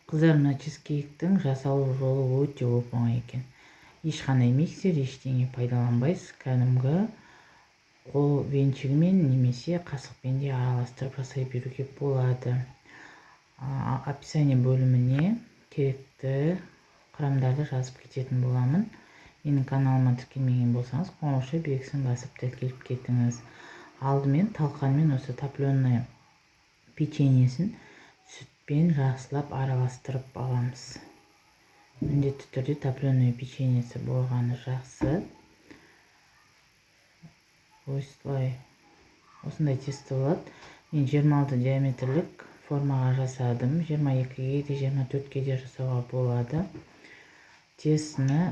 Қыздар, мына чизкейктің жасалу жолы өте оп-оңай екен. Ешқандай миксер, ештеңе пайдаланбайсыз. Кәдімгі қол венчигімен немесе қасықпен де араластырып жасай беруге болады. Описание бөліміне керекті құрамдарды жазып кететін боламын. Менің каналыма тіркелмеген болсаңыз, қоңырауша белгісін басып тіркеліп кетіңіз. Алдымен талқанмен осы топленый печеньесін сүтпен жақсылап араластырып аламыз. Міндетті түрде топленый печеньесі болғаны жақсы. Осылай, осындай тесто болады. Мен 26 диаметрлік формаға жасадым. 22-ге де, 24-ке де жасауға болады. Тестіні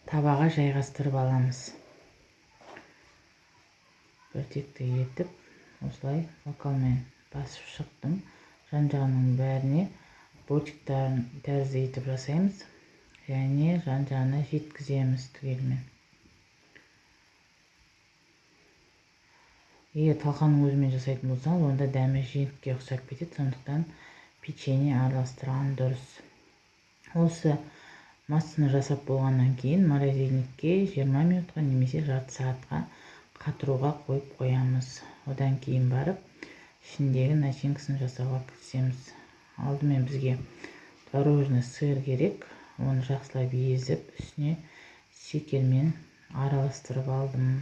табаға жайғастырып аламыз. Біртекті етіп, осылай бокалмен басып шықтым. Жан-жағының бәріне бортиктарын тәрізді етіп жасаймыз және жан-жағына жеткіземіз түгелімен. Егер талқанның өзімен жасайтын болсаңыз, онда дәмі жентке ұқсап кетеді, сондықтан печенье араластырған дұрыс. Осы массаны жасап болғаннан кейін морозильникке 20 минутқа немесе жарты сағатқа қатыруға қойып қоямыз. Одан кейін барып ішіндегі начинкасын жасауға кірісеміз. Алдымен бізге творожный сыр керек. Оны жақсылап езіп, үстіне шекермен араластырып алдым.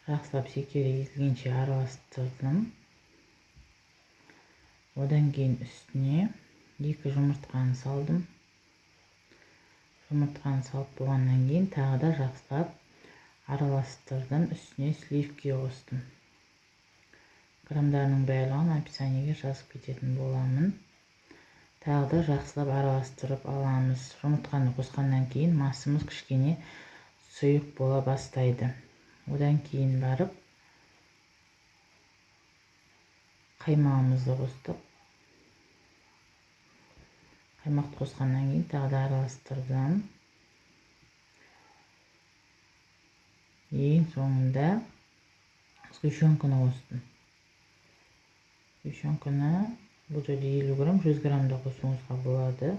Жақсылап шекері езілгенше араластырдым. Одан кейін үстіне 2 жұмыртқаны салдым. Жұмыртқаны салып болғаннан кейін тағы да жақсылап араластырдым. Үстіне сливки қостым. Грамдарының барлығын описаниеге жазып кететін боламын. Тағы да жақсылап араластырып аламыз. Жұмыртқаны қосқаннан кейін массамыз кішкене сұйық бола бастайды. Одан кейін барып қаймағымызды қостық. Қаймақты қосқаннан кейін тағы да араластырдым. Ең соңында сгущенканы қостым. Сгущенканы бұл жерде 50 грамм, 100 грамм да қосуыңызға болады.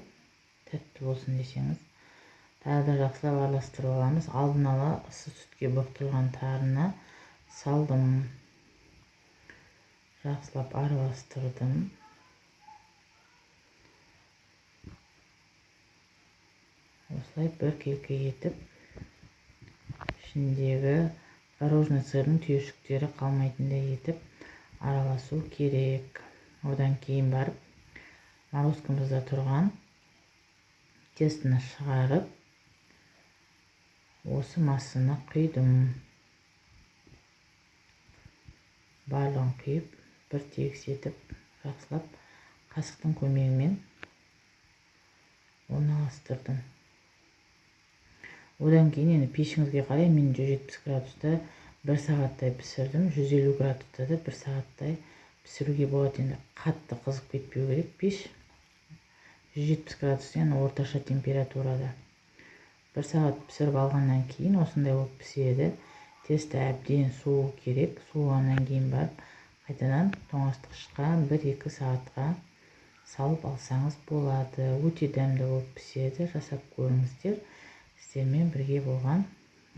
Тәтті болсын десеңіз. Тағы да жақсылап араластырып аламыз. Алдын ала ыссы сүтке бұқтырылған тарыны салдым. Жақсылап араластырдым. Осылай біркелкі етіп ішіндегі творожный сырдың түйіршіктері қалмайтындай етіп араласу керек. Одан кейін барып морозкамызда тұрған тестіні шығарып осы массаны құйдым. Барлығын құйып, бір тегіс етіп жақсылап қасықтың көмегімен орналастырдым. Одан кейін енді пешіңізге қарай мен 170 градуста 1 сағаттай пісірдім. 150 градуста да 1 сағаттай пісіруге болады. Енді қатты қызып кетпеу керек пеш. 170 градус енді орташа температурада. 1 сағат пісіріп алғаннан кейін осындай болып піседі. Тесто әбден суу керек. Суығаннан кейін барып қайтадан тоңазытқышқа 1-2 сағатқа салып алсаңыз болады. Өте дәмді болып піседі. Жасап көріңіздер. Сіздермен бірге болған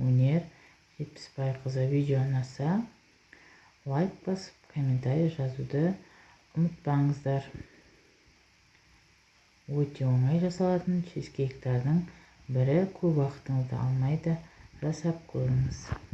Өнер Жетпісбайқызы. Видео ұнаса лайк басып, комментарий жазуды ұмытпаңыздар. Өте оңай жасалатын чизкейктардың бірі, көп уақытыңызды алмайды. Жасап көріңіз.